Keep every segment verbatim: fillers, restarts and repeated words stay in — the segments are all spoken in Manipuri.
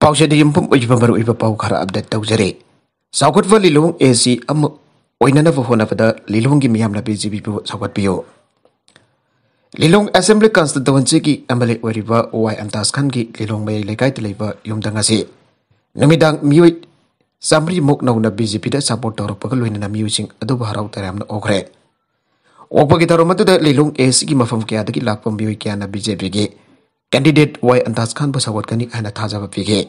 ꯄꯥꯎꯆꯦꯗ ꯌꯨꯝꯐꯝ ꯑꯣꯏꯕ ꯃꯔꯨꯑꯣꯏꯕ ꯄꯥꯎ ꯈꯔ ꯑꯞꯗꯦꯠ ꯇꯧꯖꯔꯤ꯫ ꯆꯥꯎꯈꯠꯄ ꯂꯤꯂꯣꯡ ꯑꯦ ꯁꯤ ꯑꯃ ꯑꯣꯏꯅꯅꯕ ꯍꯣꯠꯅꯕꯗ ꯂꯤꯂꯣꯡꯒꯤ ꯃꯤꯌꯥꯝꯅ ꯕꯤ ꯖꯦ ꯄꯤꯕꯨ ꯁꯧꯒꯠꯄꯤꯌꯨ꯫ ꯂꯤꯂꯣꯡ ꯑꯦꯁꯦꯝꯕ꯭ꯂꯤ ꯀꯟꯁꯇꯤꯇ꯭ꯋꯦꯟꯁꯤꯒꯤ ꯑꯦꯝ ꯑꯦꯜ ꯑꯦ ꯑꯣꯏꯔꯤꯕ ꯋꯥꯏ ꯑꯟꯇꯥꯖ ꯈꯥꯟꯒꯤ ꯂꯤꯂꯣꯡ ꯃꯌꯥꯏ ꯂꯩꯀꯥꯏꯗ ꯂꯩꯕ ꯌꯨꯝꯗ ꯉꯁꯤ ꯅꯨꯃꯤꯗꯥꯡ ꯃꯤꯑꯣꯏ ꯆꯥꯃꯔꯤꯃꯨꯛ ꯅꯧꯅ ꯕꯤ ꯖꯦ ꯄꯤꯗ ꯁꯄꯣꯔꯠ ꯇꯧꯔꯛꯄꯒ ꯂꯣꯏꯅꯅ ꯃꯤꯑꯣꯏꯁꯤꯡ ꯑꯗꯨꯕꯨ ꯍꯔꯥꯎ ꯇꯌꯥꯝꯅ ꯑꯣꯛꯈ꯭ꯔꯦ꯫ ꯑꯣꯛꯄꯒꯤ ꯊꯧꯔꯝ ꯑꯗꯨꯗ ꯂꯤꯂꯣꯡ ꯑꯦ ꯁꯤꯒꯤ ꯃꯐꯝ ꯀꯌꯥꯗꯒꯤ ꯂꯥꯛꯄ ꯃꯤꯑꯣꯏ ꯀꯌꯥꯅ ꯕꯤ ꯖꯦ ꯄꯤꯒꯤ ꯀꯦꯟꯗꯤꯗꯦꯠ ꯋꯥꯏ ꯑꯟꯇꯥꯖ ꯈꯥꯟꯕꯨ ꯁꯧꯒꯠꯀꯅꯤ ꯍꯥꯏꯅ ꯊꯥꯖꯕ ꯄꯤꯈꯤ꯫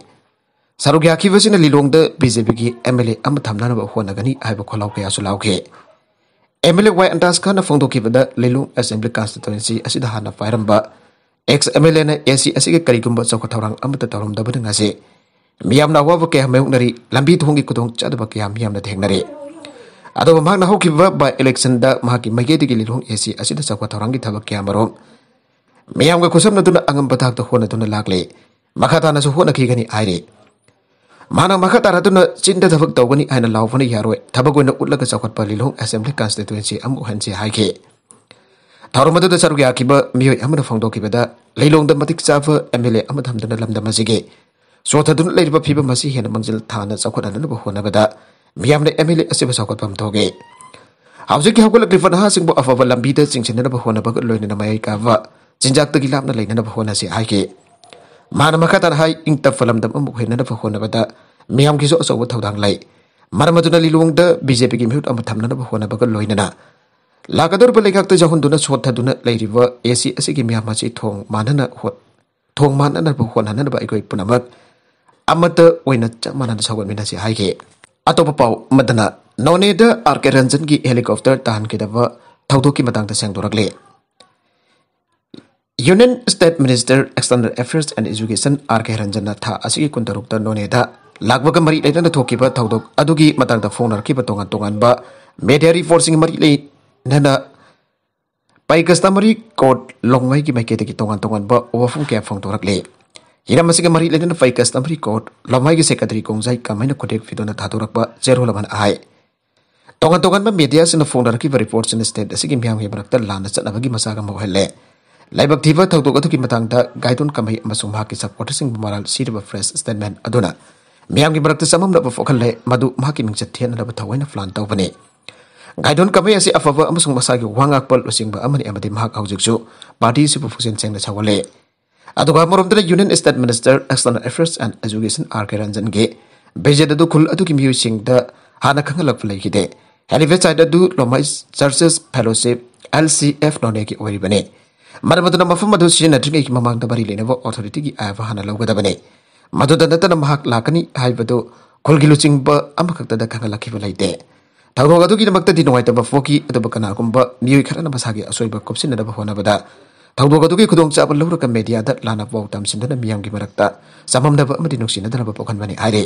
ꯁꯔꯨꯛ ꯌꯥꯈꯤꯕꯁꯤꯅ ꯂꯤꯂꯣꯡꯗ ꯕꯤ ꯖꯦ ꯄꯤꯒꯤ ꯑꯦꯝ ꯑꯦꯜ ꯑꯦ ꯑꯃ ꯊꯝꯅꯅꯕ ꯍꯣꯠꯅꯒꯅꯤ ꯍꯥꯏꯕ ꯈꯣꯜꯂꯥꯎ ꯀꯌꯥꯁꯨ ꯂꯥꯎꯈꯤ꯫ M L A Y Antas ꯈꯥꯟꯅ ꯐꯣꯡꯗꯣꯛꯈꯤꯕꯗ ꯂꯤꯂꯣꯡ ꯑꯦꯁꯦꯝꯕ꯭ꯂꯤ ꯀꯟꯁꯇꯤꯇ꯭ꯋꯦꯟꯁꯤ ꯑꯁꯤꯗ ꯍꯥꯟꯅ ꯄꯥꯏꯔꯝꯕ ꯑꯦꯛꯁ ꯑꯦꯝ ꯑꯦꯜ ꯑꯦꯅ ꯑꯦ ꯁꯤ ꯑꯁꯤꯒꯤ ꯀꯔꯤꯒꯨꯝꯕ ꯆꯥꯎꯈꯠ ꯊꯧꯔꯥꯡ ꯑꯃꯠꯇ ꯇꯧꯔꯝꯗꯕꯅ ꯉꯁꯤ ꯃꯤꯌꯥꯝꯅ ꯑꯋꯥꯕ ꯀꯌꯥ ꯃꯥꯌꯣꯛꯅꯔꯤ, ꯂꯝꯕꯤ ꯊꯣꯡꯒꯤ ꯈꯨꯗꯣꯡ ꯆꯥꯗꯕ ꯀꯌꯥ ꯃꯤꯌꯥꯝꯅ ꯊꯦꯡꯅꯔꯤ꯫ ꯑꯗꯨꯕꯨ ꯃꯍꯥꯛꯅ ꯍꯧꯈꯤꯕ ꯕꯥꯏ ꯏꯂꯦꯛꯁꯟꯗ ꯃꯍꯥꯛꯀꯤ ꯃꯥꯏꯀꯩꯗꯒꯤ ꯂꯤꯂꯣꯡ ꯑꯦ ꯁꯤ ꯑꯁꯤꯗ ꯆꯥꯎꯈꯠ ꯊꯧꯔꯥꯡꯒꯤ ꯊꯕꯛ ꯀꯌꯥ ꯃꯔꯨꯝ ꯃꯤꯌꯥꯝꯒ ꯈꯨꯠꯁꯝꯅꯗꯨꯅ ꯑꯉꯝꯕ ꯊꯥꯛꯇ ꯍꯣꯠꯅꯗꯨꯅ ꯂꯥꯛꯂꯤ꯫ ꯃꯈꯥ ꯇꯥꯅꯁꯨ ꯍꯣꯠꯅꯈꯤꯒꯅꯤ ꯍꯥꯏꯔꯤ꯫ ꯃꯍꯥꯛꯅ ꯃꯈꯥ ꯇꯥꯔꯗꯨꯅ ꯆꯤꯟꯗ ꯊꯕꯛ ꯇꯧꯒꯅꯤ ꯍꯥꯏꯅ ꯂꯥꯎꯕꯅ ꯌꯥꯔꯣꯏ, ꯊꯕꯛ ꯑꯣꯏꯅ ꯎꯠꯂꯒ ꯆꯥꯎꯈꯠꯄ ꯂꯤꯂꯣꯡ ꯑꯦꯁꯦꯝꯕ꯭ꯂꯤ ꯀꯟꯁꯇꯤꯇ꯭ꯋꯦꯟꯁꯤ ꯑꯃ ꯑꯣꯏꯍꯟꯁꯤ ꯍꯥꯏꯈꯤ꯫ ꯊꯧꯔꯝ ꯑꯗꯨꯗ ꯁꯔꯨꯛ ꯌꯥꯈꯤꯕ ꯃꯤꯑꯣꯏ ꯑꯃꯅ ꯐꯣꯡꯗꯣꯛꯈꯤꯕꯗ, ꯂꯤꯂꯣꯡꯗ ꯃꯇꯤꯛ ꯆꯥꯕ ꯑꯦꯝ ꯑꯦꯜ ꯑꯦ ꯑꯃ ꯊꯝꯗꯨꯅ ꯂꯝꯗꯝ ꯑꯁꯤꯒꯤ ꯁꯣꯠꯊꯗꯨꯅ ꯂꯩꯔꯤꯕ ꯐꯤꯕꯝ ꯑꯁꯤ ꯍꯦꯟꯅ ꯃꯥꯡꯖꯤꯜ ꯊꯥꯅ ꯆꯥꯎꯈꯠꯍꯟꯅꯕ ꯍꯣꯠꯅꯕꯗ ꯃꯤꯌꯥꯝꯅ ꯑꯦꯝ ꯑꯦꯜ ꯑꯦ ꯑꯁꯤꯕꯨ ꯆꯥꯎꯈꯠꯐꯝ ꯊꯣꯛꯏ꯫ ꯍꯧꯖꯤꯛꯀꯤ ꯍꯧꯒꯠꯂꯛꯂꯤꯕ ꯅꯍꯥꯁꯤꯡꯕꯨ ꯑꯐꯕ ꯂꯝꯕꯤꯗ ꯆꯤꯡꯁꯤꯟꯅꯅꯕ ꯍꯣꯠꯅꯕꯒ ꯂꯣꯏꯅꯅ ꯃꯌꯥꯏ ꯀꯥꯕ ꯆꯤꯟꯖꯥꯛꯇꯒꯤ ꯂꯥꯞꯅ ꯂꯩꯅꯅꯕ ꯍꯣꯠꯅꯁꯤ ꯍꯥꯏꯈꯤ꯫ ꯃꯥꯅ ꯃꯈꯥ ꯇꯥꯅ ꯍꯥꯏ, ꯏꯪ ꯇꯞꯄ ꯂꯝꯗꯝ ꯑꯃ ꯑꯣꯏꯍꯟꯅꯕ ꯍꯣꯠꯅꯕꯗ ꯃꯤꯌꯥꯝꯒꯤꯁꯨ ꯑꯆꯧꯕ ꯊꯧꯗꯥꯡ ꯂꯩ꯫ ꯃꯔꯝ ꯑꯗꯨꯅ ꯂꯤꯂꯣꯡꯗ ꯕꯤ ꯖꯦ ꯄꯤꯒꯤ ꯃꯤꯍꯨꯠ ꯑꯃ ꯊꯝꯅꯅꯕ ꯍꯣꯠꯅꯕꯒ ꯂꯣꯏꯅꯅ ꯂꯥꯛꯀꯗꯧꯔꯤꯕ ꯂꯩꯉꯥꯛꯇ ꯌꯥꯎꯍꯟꯗꯨꯅ ꯁꯣꯠꯊꯗꯨꯅ ꯂꯩꯔꯤꯕ ꯑꯦ ꯁꯤ ꯑꯁꯤꯒꯤ ꯃꯤꯌꯥꯝ ꯑꯁꯤ ꯊꯣꯡ ꯃꯥꯟꯅꯅ ꯍꯣꯠ-, ꯊꯣꯡ ꯃꯥꯟꯅꯅꯕ ꯍꯣꯠꯅꯅꯕ ꯑꯩꯈꯣꯏ ꯄꯨꯝꯅꯃꯛ ꯑꯃꯠꯇ ꯑꯣꯏꯅ ꯆꯞ ꯃꯥꯟꯅꯅ ꯁꯧꯒꯠꯃꯤꯟꯅꯁꯤ ꯍꯥꯏꯈꯤ꯫ ꯑꯇꯣꯞꯄ ꯄꯥꯎ ꯑꯃꯗꯅ, ꯅꯣꯅꯦꯗ ꯑꯥꯔ ꯀꯦ ꯔꯟꯖꯟꯒꯤ ꯍꯦꯂꯤꯀꯣꯞꯇꯔ ꯇꯥꯍꯟꯈꯤꯗꯕ ꯊꯧꯗꯣꯛꯀꯤ ꯃꯇꯥꯡꯗ ꯁꯦꯡꯗꯣꯔꯛꯂꯤ꯫ Union State Minister External Affairs and Education R K ꯔꯟꯖꯟꯅ ꯊꯥ ꯑꯁꯤꯒꯤ ꯀꯨꯟꯇꯔꯨꯛꯇ ꯅꯣꯅꯦꯗ ꯂꯥꯛꯄꯒ ꯃꯔꯤ ꯂꯩꯅꯅ ꯊꯣꯛꯈꯤꯕ ꯊꯧꯗꯣꯛ ꯑꯗꯨꯒꯤ ꯃꯇꯥꯡꯗ ꯐꯣꯡꯅꯔꯛꯈꯤꯕ ꯇꯣꯉꯥꯟ ꯇꯣꯉꯥꯟꯕ media reportꯁꯤꯡ ꯃꯔꯤ ꯂꯩꯅꯅ Pei Customary Court ꯂꯣꯡꯃꯩꯒꯤ ꯃꯥꯏꯀꯩꯗꯒꯤ ꯇꯣꯉꯥꯟ ꯇꯣꯉꯥꯟꯕ ꯋꯥꯐꯝ ꯀꯌꯥ ꯐꯣꯡꯗꯣꯔꯛꯂꯤ꯫ ꯍꯤꯔꯝ ꯑꯁꯤꯒ ꯃꯔꯤ ꯂꯩꯅꯅ Pei Customary Court ꯂꯣꯡꯃꯩꯒꯤ secretary ꯀꯣꯡꯖꯥꯏ ꯀꯥꯃꯩꯅ ꯈꯨꯗꯦꯛ ꯐꯤꯗꯨꯅ ꯊꯥꯗꯣꯔꯛꯄ ꯆꯦꯔꯣꯜ ꯑꯃꯅ ꯍꯥꯏ, ꯇꯣꯉꯥꯟ ꯇꯣꯉꯥꯟꯕ mediaꯁꯤꯡꯅ ꯐꯣꯡꯅꯔꯛꯈꯤꯕ reportꯁꯤꯡꯅ state ꯑꯁꯤꯒꯤ ꯃꯤꯌꯥꯝꯒꯤ ꯃꯔꯛꯇ ꯂꯥꯟꯅ ꯆꯠꯅꯕꯒꯤ ꯃꯆꯥꯛ ꯑꯃ ꯑꯣꯏꯍꯜꯂꯦ꯫ ꯂꯥꯏꯕꯛ ꯊꯤꯕ ꯊꯧꯗꯣꯛ ꯑꯗꯨꯒꯤ ꯃꯇꯥꯡꯗ ꯒꯥꯏꯗꯣꯟ ꯀꯃꯩ ꯑꯃꯁꯨꯡ ꯃꯍꯥꯛꯀꯤ ꯁꯄꯣꯔꯇꯔꯁꯤꯡꯕꯨ ꯃꯔꯥꯜ ꯁꯤꯔꯕ ꯄ꯭ꯔꯦꯁ ꯁ꯭ꯇꯦꯠꯃꯦꯟ ꯑꯗꯨꯅ ꯃꯤꯌꯥꯝꯒꯤ ꯃꯔꯛꯇ ꯆꯃꯝꯅꯕ ꯄꯣꯛꯍꯜꯂꯦ, ꯃꯗꯨ ꯃꯍꯥꯛꯀꯤ ꯃꯤꯡꯆꯠ ꯊꯤꯍꯟꯅꯕ ꯊꯑꯣꯏꯅ ꯄ꯭ꯂꯥꯟ ꯇꯧꯕꯅꯤ꯫ ꯒꯥꯏꯗꯣꯟ ꯀꯃꯩ ꯑꯁꯤ ꯑꯐꯕ ꯑꯃꯁꯨꯡ ꯃꯁꯥꯒꯤ ꯋꯥ ꯉꯥꯛꯄ ꯂꯨꯆꯤꯡꯕ ꯑꯃꯅꯤ ꯑꯃꯗꯤ ꯃꯍꯥꯛ ꯍꯧꯖꯤꯛꯁꯨ ꯄꯥꯔꯇꯤ ꯑꯁꯤꯕꯨ ꯄꯨꯛꯆꯦꯜ ꯁꯦꯡꯅ ꯁꯧꯒꯠꯂꯤ꯫ ꯑꯗꯨꯒ ꯑꯃꯔꯣꯝꯗꯅ Union State Minister, External Affairs and Education R K Ranjan ꯒꯤ ꯚꯤꯖꯤꯠ ꯑꯗꯨ ꯈꯨꯜ ꯑꯗꯨꯒꯤ ꯃꯤꯑꯣꯏꯁꯤꯡꯗ ꯍꯥꯟꯅ ꯈꯪꯍꯜꯂꯛꯄ ꯂꯩꯈꯤꯗꯦ꯫ ꯍꯦꯂꯤꯄꯦꯗ ꯁꯥꯏꯠ ꯑꯗꯨ ꯂꯣꯃꯥꯏ ꯆꯔꯆꯦꯁ ꯐꯦꯂꯣꯁꯤꯞ, L C F, ꯅꯣꯅꯦꯒꯤ ꯑꯣꯏꯔꯤꯕꯅꯤ꯫ ꯃꯔꯝ ꯑꯗꯨꯅ ꯃꯐꯝ ꯑꯗꯨ ꯁꯤꯖꯤꯟꯅꯗ꯭ꯔꯤꯉꯩꯒꯤ ꯃꯃꯥꯡꯗ ꯃꯔꯤ ꯂꯩꯅꯕ ꯑꯣꯊꯣꯔꯤꯇꯤꯒꯤ ꯑꯌꯥꯕ ꯍꯥꯟꯅ ꯂꯧꯒꯗꯕꯅꯤ꯫ ꯃꯗꯨꯗ ꯅꯠꯇꯅ ꯃꯍꯥꯛ ꯂꯥꯛꯀꯅꯤ ꯍꯥꯏꯕꯗꯨ ꯈꯨꯜꯒꯤ ꯂꯨꯆꯤꯡꯕ ꯑꯃꯈꯛꯇꯗ ꯈꯪꯍꯜꯂꯛꯈꯤꯕ ꯂꯩꯇꯦ꯫ ꯊꯧꯗꯣꯛ ꯑꯗꯨꯒꯤꯗꯃꯛꯇꯗꯤ ꯅꯨꯡꯉꯥꯏꯇꯕ ꯐꯣꯛꯈꯤ, ꯑꯗꯨꯕꯨ ꯀꯅꯥꯒꯨꯝꯕ ꯃꯤꯑꯣꯏ ꯈꯔꯅ ꯃꯁꯥꯒꯤ ꯑꯁꯣꯏꯕ ꯀꯨꯞꯁꯤꯟꯅꯅꯕ ꯍꯣꯠꯅꯕꯗ ꯊꯧꯗꯣꯛ ꯑꯗꯨꯒꯤ ꯈꯨꯗꯣꯡꯆꯥꯕ ꯂꯧꯔꯒ ꯃꯦꯗꯤꯌꯥꯗ ꯂꯥꯟꯅ ꯄꯥꯎ ꯇꯝꯁꯤꯟꯗꯨꯅ ꯃꯤꯌꯥꯝꯒꯤ ꯃꯔꯛꯇ ꯆꯃꯝꯅꯕ ꯑꯃꯗꯤ ꯅꯨꯡꯁꯤꯅꯗꯅꯕ ꯄꯣꯛꯍꯟꯕꯅꯤ ꯍꯥꯏꯔꯤ꯫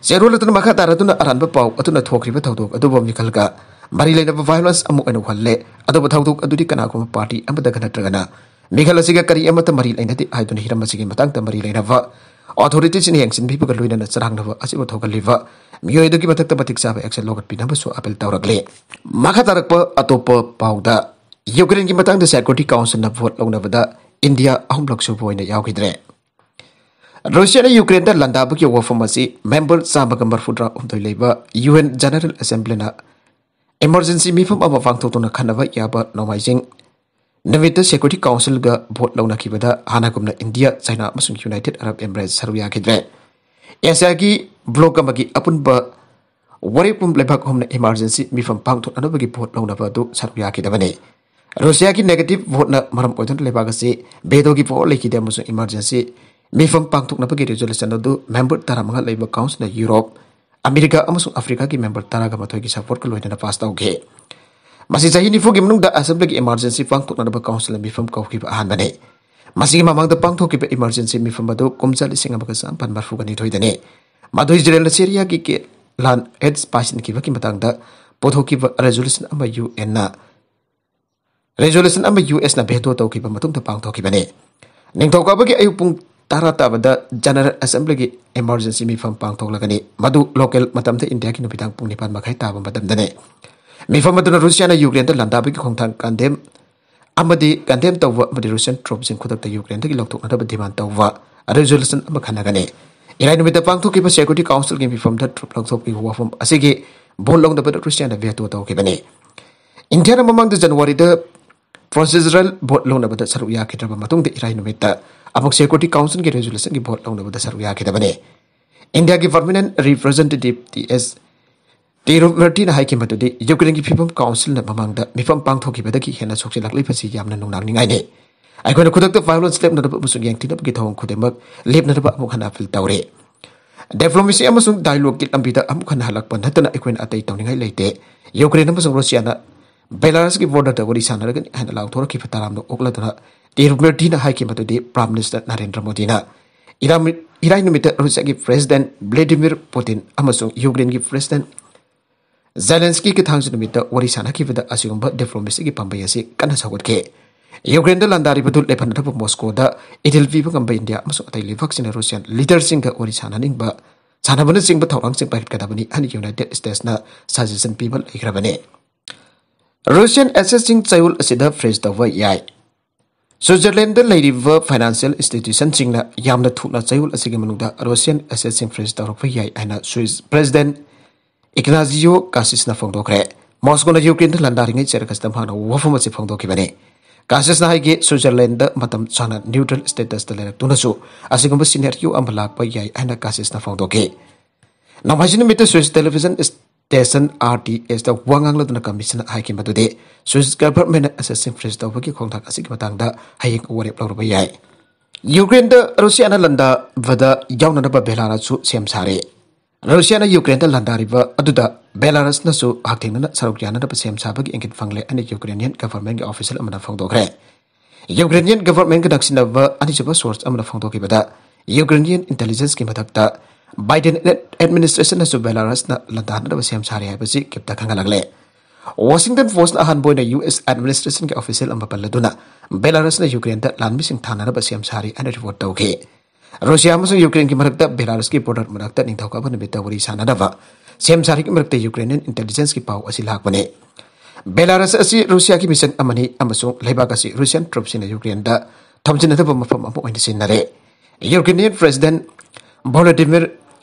ꯆꯦꯔꯣꯜ ꯑꯗꯨꯅ ꯃꯈꯥ ꯇꯥꯔꯗꯨꯅ ꯑꯔꯥꯟꯕ ꯄꯥꯎ ꯑꯗꯨꯅ ꯊꯣꯛꯈ꯭ꯔꯤꯕ ꯊꯧꯗꯣꯛ ꯑꯗꯨꯕꯨ ꯃꯤꯈꯜꯒ ꯃꯔꯤ ꯂꯩꯅꯕ ꯚꯥꯏꯑꯣꯂꯦꯟꯁ ꯑꯃ ꯑꯣꯏꯅ ꯎꯍꯜꯂꯦ, ꯑꯗꯨꯕꯨ ꯊꯧꯗꯣꯛ ꯑꯗꯨꯗꯤ ꯀꯅꯥꯒꯨꯝꯕ ꯄꯥꯔꯇꯤ ꯑꯃꯗꯒ ꯅꯠꯇ꯭ꯔꯒꯅ ꯃꯤꯈꯜ ꯑꯁꯤꯒ ꯀꯔꯤ ꯑꯃꯠꯇ ꯃꯔꯤ ꯂꯩꯅꯗꯦ ꯍꯥꯏꯗꯨꯅ ꯍꯤꯔꯝ ꯑꯁꯤꯒꯤ ꯃꯇꯥꯡꯗ ꯃꯔꯤ ꯂꯩꯅꯕ ꯑꯣꯊꯣꯔꯤꯇꯤꯁꯤꯡꯅ ꯌꯦꯡꯁꯤꯟꯕꯤꯕꯒ ꯂꯣꯏꯅꯅ ꯆꯔꯥꯡꯅꯕ ꯑꯁꯤꯕꯨ ꯊꯣꯛꯍꯜꯂꯤꯕ ꯃꯤꯑꯣꯏ ꯑꯗꯨꯒꯤ ꯃꯊꯛꯇ ꯃꯇꯤꯛ ꯆꯥꯕ ꯑꯦꯛꯁꯟ ꯂꯧꯈꯠꯄꯤꯅꯕꯁꯨ ꯑꯄꯤꯜ ꯇꯧꯔꯛꯂꯤ꯫ ꯃꯈꯥ ꯇꯥꯔꯛꯄ ꯑꯇꯣꯞꯄ ꯄꯥꯎꯗ, ꯌꯨꯀ꯭ꯔꯦꯟꯒꯤ ꯃꯇꯥꯡꯗ ꯁꯦꯀ꯭ꯌꯨꯔꯤꯇꯤ ꯀꯥꯎꯟꯁꯤꯜꯅ ꯚꯣꯠ ꯂꯧꯅꯕꯗ ꯏꯟꯗꯤꯌꯥ ꯑꯍꯨꯝꯂꯛ ꯁꯨꯕ ꯑꯣꯏꯅ ꯌꯥꯎꯈꯤꯗ꯭ꯔꯦ꯫ ꯔꯨꯁꯤꯌꯥꯅ ꯌꯨꯀ꯭ꯔꯦꯟꯗ ꯂꯥꯟꯗꯥꯕꯒꯤ ꯋꯥꯐꯝ ꯑꯁꯤ ꯃꯦꯝꯕꯔ ꯆꯥꯝꯃꯒ ꯃꯔꯐꯨꯇꯔꯥ ꯍꯨꯝꯗꯣꯏ ꯂꯩꯕ ꯌꯨ ꯑꯦꯟ ꯖꯦꯅꯔꯦꯜ ꯑꯦꯁꯦꯝꯕ꯭ꯂꯤꯅ ꯏꯃꯔꯖꯦꯟꯁꯤ ꯃꯤꯐꯝ ꯑꯃ ꯄꯥꯡꯊꯣꯛꯇꯨꯅ ꯈꯟꯅꯕ ꯌꯥꯕ ꯅꯣꯡꯃꯥꯏꯖꯤꯡ ꯅꯨꯃꯤꯠꯇ ꯁꯦꯀ꯭ꯌꯨꯔꯤꯇꯤ ꯀꯥꯎꯟꯁꯤꯜꯒ ꯚꯣꯠ ꯂꯧꯅꯈꯤꯕꯗ ꯍꯥꯟꯅꯒꯨꯝꯅ ꯏꯟꯗꯤꯌꯥ, ꯆꯥꯏꯅꯥ ꯑꯃꯁꯨꯡ ꯌꯨꯅꯥꯏꯇꯦꯗ ꯑꯔꯕ ꯏꯃꯤꯔꯦꯠꯁ ꯁꯔꯨꯛ ꯌꯥꯈꯤꯗ꯭ꯔꯦ꯫ ꯑꯦꯁꯤꯌꯥꯒꯤ ꯕ꯭ꯂꯣꯛ ꯑꯃꯒꯤ ꯑꯄꯨꯟꯕ ꯋꯥꯔꯦꯞ ꯄꯨꯝ ꯂꯩꯕꯥꯛ ꯑꯍꯨꯝꯅ ꯏꯃꯔꯖꯦꯟꯁꯤ ꯃꯤꯐꯝ ꯄꯥꯡꯊꯣꯛꯅꯅꯕꯒꯤ ꯚꯣꯠ ꯂꯧꯅꯕ ꯑꯗꯨ ꯁꯔꯨꯛ ꯌꯥꯈꯤꯗꯕꯅꯤ꯫ ꯔꯨꯁꯤꯌꯥꯒꯤ ꯅꯦꯒꯦꯇꯤꯚ ꯚꯣꯠꯅ ꯃꯔꯝ ꯑꯣꯏꯗꯨꯅ ꯂꯩꯕꯥꯛ ꯑꯁꯤ ꯚꯦꯇꯣꯒꯤ ꯄꯥꯋꯔ ꯂꯩꯈꯤꯗꯦ ꯑꯃꯁꯨꯡ ꯏꯃꯔꯖꯦꯟꯁꯤ ꯃꯤꯐꯝ ꯄꯥꯡꯊꯣꯛꯅꯕꯒꯤ ꯔꯤꯖꯣꯂꯨꯁꯟ ꯑꯗꯨ ꯃꯦꯝꯕꯔ ꯇꯔꯥꯃꯉꯥ ꯂꯩꯕ ꯀꯥꯎꯟꯁꯤꯜꯅ ꯌꯨꯔꯣꯞ, ꯑꯃꯦꯔꯤꯀꯥ ꯑꯃꯁꯨꯡ ꯑꯐ꯭ꯔꯤꯀꯥꯒꯤ ꯃꯦꯝꯕꯔ ꯇꯔꯥꯒ ꯃꯥꯊꯣꯏꯒꯤ ꯁꯄꯣꯔꯠꯀ ꯂꯣꯏꯅꯅ ꯄꯥꯁ ꯇꯧꯈꯤ꯫ ꯃꯁꯤ ꯆꯍꯤ ꯅꯤꯐꯨꯒꯤ ꯃꯅꯨꯡꯗ ꯑꯦꯁꯦꯝꯕ꯭ꯂꯤꯒꯤ ꯏꯃꯔꯖꯦꯟꯁꯤ ꯄꯥꯡꯊꯣꯛꯅꯅꯕ ꯀꯥꯎꯟꯁꯤꯜꯅ ꯃꯤꯐꯝ ꯀꯧꯈꯤꯕ ꯑꯍꯥꯟꯕꯅꯤ꯫ ꯃꯁꯤꯒꯤ ꯃꯃꯥꯡꯗ ꯄꯥꯡꯊꯣꯛꯈꯤꯕ ꯏꯃꯔꯖꯦꯟꯁꯤ ꯃꯤꯐꯝ ꯑꯗꯨ ꯀꯨꯝꯖꯥ ꯂꯤꯁꯤꯡ ꯑꯃꯒ ꯆꯥꯃꯥꯄꯟ ꯃꯔꯐꯨꯒ ꯅꯤꯊꯣꯏꯗꯅꯤ꯫ ꯃꯗꯨ ꯏꯖꯔꯦꯜꯅ ꯁꯤꯔꯤꯌꯥꯒꯤ ꯀꯦ-, ꯂꯥꯟ ꯑꯦꯗꯁ ꯄꯥꯏꯁꯤꯟꯈꯤꯕꯒꯤ ꯃꯇꯥꯡꯗ ꯄꯨꯊꯣꯛꯈꯤꯕ ꯔꯦꯖꯣꯂꯨꯁꯟ ꯑꯃ ꯌꯨ ꯑꯦꯟꯅ, ꯔꯦꯖꯣꯂꯨꯁꯟ ꯑꯃ ꯌꯨ ꯑꯦꯁꯅ ꯚꯦꯇꯣ ꯇꯧꯈꯤꯕ ꯃꯇꯨꯡꯗ ꯄꯥꯡꯊꯣꯛꯈꯤꯕꯅꯤ꯫ ꯅꯤꯡꯊꯧꯀꯥꯕꯒꯤ ꯑꯌꯨꯛ ꯄꯨꯡ ꯇꯔꯥ ꯇꯥꯕꯗ ꯖꯦꯅꯔꯦꯜ ꯑꯦꯁꯦꯝꯕ꯭ꯂꯤꯒꯤ ꯏꯃꯔꯖꯦꯟꯁꯤ ꯃꯤꯐꯝ ꯄꯥꯡꯊꯣꯛꯂꯒꯅꯤ, ꯃꯗꯨ ꯂꯣꯀꯦꯜ ꯃꯇꯝꯗ ꯏꯟꯗꯤꯌꯥꯒꯤ ꯅꯨꯃꯤꯗꯥꯡ ꯄꯨꯡ ꯅꯤꯄꯥꯟ ꯃꯈꯥꯏ ꯇꯥꯕ ꯃꯇꯝꯗꯅꯤ꯫ ꯃꯤꯐꯝ ꯑꯗꯨꯅ ꯔꯨꯁꯤꯌꯥꯅ ꯌꯨꯀ꯭ꯔꯦꯟꯗ ꯂꯥꯟꯗꯥꯕꯒꯤ ꯈꯣꯡꯊꯥꯡ ꯀꯟꯗꯦꯝ ꯑꯃꯗꯤ ꯀꯟꯗꯦꯝ ꯇꯧꯕ ꯑꯃꯗꯤ ꯔꯨꯁꯤꯌꯟ ꯇ꯭ꯔꯨꯞꯁꯤꯡ ꯈꯨꯗꯛꯇ ꯌꯨꯀ꯭ꯔꯦꯟꯗꯒꯤ ꯂꯧꯊꯣꯛꯅꯅꯕ ꯗꯤꯃꯥꯟ ꯇꯧꯕ ꯔꯤꯖꯣꯂꯨꯁꯟ ꯑꯃ ꯈꯟꯅꯒꯅꯤ꯫ ꯏꯔꯥꯏ ꯅꯨꯃꯤꯠꯇ ꯄꯥꯡꯊꯣꯛꯈꯤꯕ ꯁꯦꯀ꯭ꯌꯨꯔꯤꯇꯤ ꯀꯥꯎꯟꯁꯤꯜꯒꯤ ꯃꯤꯐꯝꯗ ꯇ꯭ꯔꯨꯞ ꯂꯧꯊꯣꯛꯄꯒꯤ ꯋꯥꯐꯝ ꯑꯁꯤꯒꯤ ꯚꯣꯠ ꯂꯧꯅꯕꯗ ꯔꯨꯁꯤꯌꯥꯅ ꯚꯦꯇꯣ ꯇꯧꯈꯤꯕꯅꯤ꯫ ꯏꯟꯗꯤꯌꯥꯅ ꯃꯃꯥꯡꯗ ꯖꯅꯋꯥꯔꯤꯗ ꯄ꯭ꯔꯣꯁꯤꯖꯔꯦꯜ ꯚꯣꯠ ꯂꯧꯅꯕꯗ ꯁꯔꯨꯛ ꯌꯥꯈꯤꯗ꯭ꯔꯕ ꯃꯇꯨꯡꯗ ꯏꯔꯥꯏ ꯅꯨꯃꯤꯠꯇ ꯑꯃꯨꯛ ꯁꯦꯀ꯭ꯌꯨꯔꯤꯇꯤ ꯀꯥꯎꯟꯁꯤꯜꯒꯤ ꯔꯤꯖꯣꯂꯨꯁꯟꯒꯤ ꯚꯣꯠ ꯂꯧꯅꯕꯗ ꯁꯔꯨꯛ ꯌꯥꯈꯤꯗꯕꯅꯤ꯫ ꯏꯟꯗꯤꯌꯥꯒꯤ ꯄꯔꯃꯅꯦꯟ ꯔꯤꯄ꯭ꯔꯖꯦꯟꯇꯦꯇꯤꯚ ꯇꯤ ꯑꯦꯁ ꯇꯤꯔꯨꯃꯔꯇꯤꯅ ꯍꯥꯏꯈꯤꯕ ꯃꯗꯨꯗꯤ ꯌꯨꯀ꯭ꯔꯦꯟꯒꯤ ꯐꯤꯕꯝ ꯀꯥꯎꯟꯁꯤꯜꯅ ꯃꯃꯥꯡꯗ ꯃꯤꯐꯝ ꯄꯥꯡꯊꯣꯛꯈꯤꯕꯗꯒꯤ ꯍꯦꯟꯅ ꯁꯣꯛꯆꯤꯜꯂꯛꯂꯤꯕꯁꯤ ꯌꯥꯝꯅ ꯅꯨꯡꯅꯥꯡꯅꯤꯡꯉꯥꯏꯅꯤ꯫ ꯑꯩꯈꯣꯏꯅ ꯈꯨꯗꯛꯇ ꯚꯥꯏꯑꯣꯂꯦꯟꯁ ꯂꯦꯞꯅꯅꯕ ꯑꯃꯁꯨꯡ ꯌꯦꯡꯊꯤꯅꯕꯒꯤ ꯊꯧꯑꯣꯡ ꯈꯨꯗꯤꯡꯃꯛ ꯂꯦꯞꯅꯅꯕ ꯑꯃꯨꯛ ꯍꯟꯅ ꯑꯄꯤꯜ ꯇꯧꯔꯤ꯫ ꯗꯤꯄ꯭ꯂꯣꯃꯦꯁꯤ ꯑꯃꯁꯨꯡ ꯗꯥꯏꯂꯣꯒꯀꯤ ꯂꯝꯕꯤꯗ ꯑꯃꯨꯛ ꯍꯟꯅ ꯍꯜꯂꯛꯄ ꯅꯠꯇꯅ ꯑꯩꯈꯣꯏꯅ ꯑꯇꯩ ꯇꯧꯅꯤꯡꯉꯥꯏ ꯂꯩꯇꯦ꯫ ꯌꯨꯀ꯭ꯔꯦꯟ ꯑꯃꯁꯨꯡ ꯔꯨꯁꯤꯌꯥꯅ ꯕꯦꯂꯥꯔꯁꯀꯤ ꯕꯣꯔꯗꯔꯗ ꯋꯥꯔꯤ ꯁꯥꯟꯅꯔꯒꯅꯤ ꯍꯥꯏꯅ ꯂꯥꯎꯊꯣꯔꯛꯈꯤꯕ ꯇꯔꯥꯝꯅ ꯑꯣꯛꯂꯗꯨꯅ ꯇꯤꯔꯨꯃꯔꯇꯤꯅ ꯍꯥꯏꯈꯤꯕ ꯃꯗꯨꯗꯤ ꯄ꯭ꯔꯥꯏꯝ ꯃꯤꯅꯤꯁꯇꯔ ꯅꯔꯦꯟꯗ꯭ꯔ ꯃꯣꯗꯤꯅ ꯏꯔꯥꯏ ꯅꯨꯃꯤꯠꯇ ꯔꯨꯁꯤꯌꯥꯒꯤ ꯄ꯭ꯔꯦꯁꯤꯗꯦꯟ ꯚ꯭ꯂꯦꯗꯤꯃꯤꯔ ꯄꯨꯇꯤꯟ ꯑꯃꯁꯨꯡ ꯌꯨꯀ꯭ꯔꯦꯟꯒꯤ ꯄ꯭ꯔꯦꯁꯤꯗꯦꯟ ꯖꯦꯂꯦꯟꯁꯀꯤꯒꯤ ꯊꯥꯡꯖ ꯅꯨꯃꯤꯠꯇ ꯋꯥꯔꯤ ꯁꯥꯟꯅꯈꯤꯕꯗ ꯑꯁꯤꯒꯨꯝꯕ ꯗꯤꯄ꯭ꯂꯣꯃꯦꯁꯤꯒꯤ ꯄꯥꯝꯕꯩ ꯑꯁꯤ ꯀꯟꯅ ꯁꯧꯒꯠꯈꯤ꯫ ꯌꯨꯀ꯭ꯔꯦꯟꯗ ꯂꯥꯟꯗꯥꯔꯤꯕꯗꯨ ꯂꯦꯞꯍꯟꯅꯕ ꯃꯣꯁꯀꯣꯗ ꯏꯊꯤꯜ ꯄꯤꯕ ꯉꯝꯕ ꯏꯟꯗꯤꯌꯥ ꯑꯃꯁꯨꯡ ꯑꯇꯩ ꯂꯩꯕꯥꯛꯁꯤꯡꯅ ꯔꯨꯁꯤꯌꯥꯟ ꯂꯤꯗꯔꯁꯤꯡꯒ ꯋꯥꯔꯤ ꯁꯥꯟꯅꯅꯤꯡꯕ, ꯁꯥꯟꯅꯕꯅꯆꯤꯡꯕ ꯊꯧꯔꯥꯡꯁꯤꯡ ꯄꯥꯏꯈꯠꯀꯗꯕꯅꯤ ꯍꯥꯏꯅ ꯌꯨꯅꯥꯏꯇꯦꯗ ꯁ꯭ꯇꯦꯠꯁꯅ ꯁꯖꯦꯁꯟ ꯄꯤꯕ ꯂꯩꯈ꯭ꯔꯕꯅꯤ꯫ ꯔꯨꯁꯤꯌꯥꯟ ꯑꯦꯁꯦꯠꯁꯤꯡ ꯆꯌꯣꯜ ꯑꯁꯤꯗ ꯐ꯭ꯔꯤꯖ ꯇꯧꯕ ꯌꯥꯏ꯫ ꯁ꯭ꯋꯤꯖꯔꯂꯦꯟꯗ ꯂꯩꯔꯤꯕ ꯐꯥꯏꯅꯥꯟꯁꯤꯌꯦꯜ ꯏꯟꯁꯇꯤꯇ꯭ꯌꯨꯁꯟꯁꯤꯡꯅ ꯌꯥꯝꯅ ꯊꯨꯅ ꯆꯌꯣꯜ ꯑꯁꯤꯒꯤ ꯃꯅꯨꯡꯗ ꯔꯨꯁꯤꯌꯥꯟ ꯑꯦꯁꯦꯠꯁꯤꯡ ꯐ꯭ꯔꯤꯖ ꯇꯧꯔꯛꯄ ꯌꯥꯏ ꯍꯥꯏꯅ ꯁ꯭ꯋꯤꯁ ꯄ꯭ꯔꯦꯁꯤꯗꯦꯟ ꯏꯒꯅꯥꯖꯤꯌꯣ ꯀꯥꯁꯤꯁꯅ ꯐꯣꯡꯗꯣꯛꯈ꯭ꯔꯦ꯫ ꯃꯣꯁꯀꯣꯅ ꯌꯨꯀ꯭ꯔꯦꯟꯗ ꯂꯥꯟꯗꯥꯔꯤꯉꯩ ꯆꯦꯔꯛ ꯑꯁꯤꯗ ꯃꯍꯥꯛꯅ ꯋꯥꯐꯝ ꯑꯁꯤ ꯐꯣꯡꯗꯣꯛꯈꯤꯕꯅꯤ꯫ ꯀꯥꯁꯤꯁꯅ ꯍꯥꯏꯒꯦ, ꯁ꯭ꯋꯤꯖꯔꯂꯦꯟꯗ ꯃꯇꯝ ꯁꯥꯡꯅ ꯅ꯭ꯌꯨꯇ꯭ꯔꯦꯜ ꯁ꯭ꯇꯦꯇꯁꯇ ꯂꯩꯔꯛꯇꯨꯅꯁꯨ ꯑꯁꯤꯒꯨꯝꯕ ꯁꯤꯅꯦꯔꯤꯌꯣ ꯑꯃ ꯂꯥꯛꯄ ꯌꯥꯏ ꯍꯥꯏꯅ ꯀꯥꯁꯤꯁꯅ ꯐꯣꯡꯗꯣꯛꯈꯤ꯫ ꯅꯣꯡꯃꯥꯏꯖꯤꯡ ꯅꯨꯃꯤꯠꯇ Swiss television station R T ꯑꯦꯁꯇ ꯋꯥ ꯉꯥꯡꯂꯗꯨꯅ ꯀꯃꯤꯁꯟꯅ ꯍꯥꯏꯈꯤ ꯃꯗꯨꯗꯤ ꯁ꯭ꯋꯤꯁ ꯒꯚꯔꯟꯃꯦꯟꯅ ꯑꯦꯁꯦꯠꯁꯤꯡ ꯐ꯭ꯔꯤꯖ ꯇꯧꯕꯒꯤ ꯈꯣꯡꯊꯥꯡ ꯑꯁꯤꯒꯤ ꯃꯇꯥꯡꯗ ꯍꯌꯦꯡ ꯋꯥꯔꯦꯞ ꯂꯧꯔꯨꯕ ꯌꯥꯏ꯫ ꯌꯨꯀ꯭ꯔꯦꯟꯗ ꯔꯨꯁꯤꯌꯥꯅ ꯂꯥꯟꯗꯥꯕꯗ ꯌꯥꯎꯅꯅꯕ ꯕꯦꯂꯥꯔꯁꯁꯨ ꯁꯦꯝ ꯁꯥꯔꯦ꯫ ꯔꯨꯁꯤꯌꯥꯅ ꯌꯨꯀ꯭ꯔꯦꯟꯗ ꯂꯥꯟꯗꯥꯔꯤꯕ ꯑꯗꯨꯗ ꯕꯦꯂꯥꯔꯁꯅꯁꯨ ꯍꯛꯊꯦꯡꯅꯅ ꯁꯔꯨꯛ ꯌꯥꯅꯅꯕ ꯁꯦꯝ ꯁꯥꯕꯒꯤ ꯏꯪꯒꯤꯠ ꯐꯪꯂꯦ ꯍꯥꯏꯅ ꯌꯨꯀ꯭ꯔꯦꯅꯤꯌꯟ ꯒꯚꯔꯟꯃꯦꯟꯒꯤ ꯑꯣꯐꯤꯁꯤꯌꯦꯜ ꯑꯃꯅ ꯐꯣꯡꯗꯣꯛꯈ꯭ꯔꯦ꯫ ꯌꯨꯀ꯭ꯔꯦꯅꯤꯌꯟ ꯒꯚꯔꯟꯃꯦꯟꯒ ꯅꯛꯁꯤꯟꯅꯕ ꯑꯅꯤꯁꯨꯕ ꯁꯣꯔꯁ ꯑꯃꯅ ꯐꯣꯡꯗꯣꯛꯈꯤꯕꯗ ꯌꯨꯀ꯭ꯔꯦꯅꯤꯌꯟ ꯏꯟꯇꯦꯂꯤꯖꯦꯟꯁꯀꯤ ꯃꯊꯛꯇ ꯕꯥꯏꯗꯦꯟ ꯑꯦꯗꯃꯤꯅꯤꯁꯇ꯭ꯔꯦꯁꯟꯅꯁꯨ ꯕꯦꯂꯥꯔꯁꯅ ꯂꯥꯟꯗꯥꯅꯅꯕ ꯁꯦꯝ ꯁꯥꯔꯤ ꯍꯥꯏꯕꯁꯤ ꯀꯤꯞꯇ ꯈꯪꯍꯜꯂꯛꯂꯦ꯫ ꯋꯥꯁꯤꯡꯇꯟ ꯄꯣꯁꯅ ꯑꯍꯥꯟꯕ ꯑꯣꯏꯅ ꯌꯨ ꯑꯦꯁ ꯑꯦꯗꯃꯤꯅꯤꯁꯇ꯭ꯔꯦꯁꯟꯒꯤ ꯑꯣꯐꯤꯁꯤꯌꯦꯜ ꯑꯃ ꯄꯜꯂꯗꯨꯅ ꯕꯦꯂꯥꯔꯁꯅ ꯌꯨꯀ꯭ꯔꯦꯟꯗ ꯂꯥꯟꯃꯤꯁꯤꯡ ꯊꯥꯅꯅꯕ ꯁꯦꯝ ꯁꯥꯔꯤ ꯍꯥꯏꯅ ꯔꯤꯄꯣꯔꯠ ꯇꯧꯈꯤ꯫ ꯔꯨꯁꯤꯌꯥ ꯑꯃꯁꯨꯡ ꯌꯨꯀ꯭ꯔꯦꯟꯒꯤ ꯃꯔꯛꯇ ꯕꯦꯂꯥꯔꯁꯀꯤ ꯕꯣꯔꯗꯔ ꯃꯅꯥꯛꯇ ꯅꯤꯡꯊꯧꯀꯥꯕ ꯅꯨꯃꯤꯠꯇ ꯋꯥꯔꯤ ꯁꯥꯟꯅꯅꯕ ꯁꯦꯝ ꯁꯥꯔꯤꯒꯤ ꯃꯔꯛꯇ ꯌꯨꯀ꯭ꯔꯦꯅꯤꯌꯟ ꯏꯟꯇꯦꯂꯤꯖꯦꯟꯁꯀꯤ ꯄꯥꯎ ꯑꯁꯤ ꯂꯥꯛꯄꯅꯤ꯫ ꯕꯦꯂꯥꯔꯁ ꯑꯁꯤ ꯔꯨꯁꯤꯌꯥꯒꯤ ꯃꯤꯁꯟ ꯑꯃꯅꯤ ꯑꯃꯁꯨꯡ ꯂꯩꯕꯥꯛ ꯑꯁꯤ ꯔꯨꯁꯤꯌꯥꯟ ꯇ꯭ꯔꯨꯞꯁꯤꯡꯅ ꯌꯨꯀ꯭ꯔꯦꯟꯗ ꯊꯝꯖꯤꯟꯅꯗꯕ ꯃꯐꯝ ꯑꯃ ꯑꯣꯏꯅ ꯁꯤꯖꯤꯟꯅꯔꯦ꯫ ꯌꯨꯀ꯭ꯔꯦꯅꯤꯌꯟ ꯄ꯭ꯔꯦꯁꯤꯗꯦꯟꯠ ꯚꯣꯂꯣꯗꯤꯃꯤꯔ